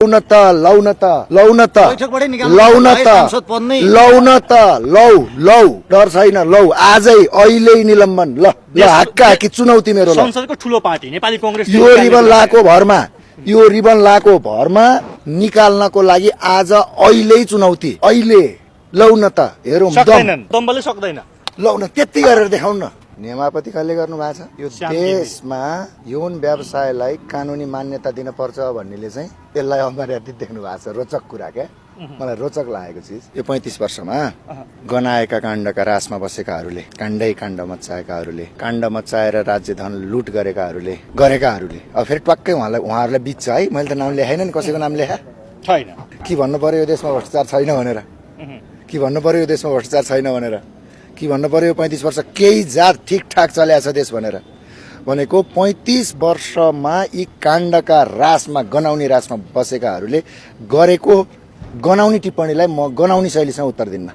लौ डर छैन लौ आजै अहिले निलम्बन ल हक्का हाकी चुनौती मेरो संसदको ठूलो पार्टी नेपाली कांग्रेस यो रिबन लाको भरमा निकाल्नको लागि आज अहिले चुनौती अहिले लौ न त हेरौँ दम्बले सक्दैन लौ न त्यति गरेर देखाउन न नियमापति कहिले गर्नु भएको छ यो देशमा यौन व्यवसायलाई कानुनी मान्यता दिन पर्छ भन्नेले चाहिँ यसलाई अमर्यादित देख्नु भएको छ रोचक कुरा क्या मलाई रोचक लागेको चिज यो 35 वर्षमा गनाएका काण्डका रासमा बसेकाहरूले काण्ड मचाएकाहरूले काण्ड मचाएर राज्य धन लुट गरेकाहरूले अब फेरि टक्कै उहाँहरूलाई बिच है मैले त नाम लेखाइन नि कसैको नाम लेखा छैन के भन्नु पर्यो यो देशमा भ्रष्टाचार छैन भनेर के भन्नु पर्यो यो देशमा भ्रष्टाचार छैन भनेर के भन्नु पर्यो 35 वर्ष केही जात ठिकठाक चलेको छ देश भनेको 35 वर्षमा यी काण्डका रासमा गनाउने रासमा बसेकाहरूले गरेको गनाउने टिप्पणीलाई म गनाउने शैलीसँग उत्तर दिन्न।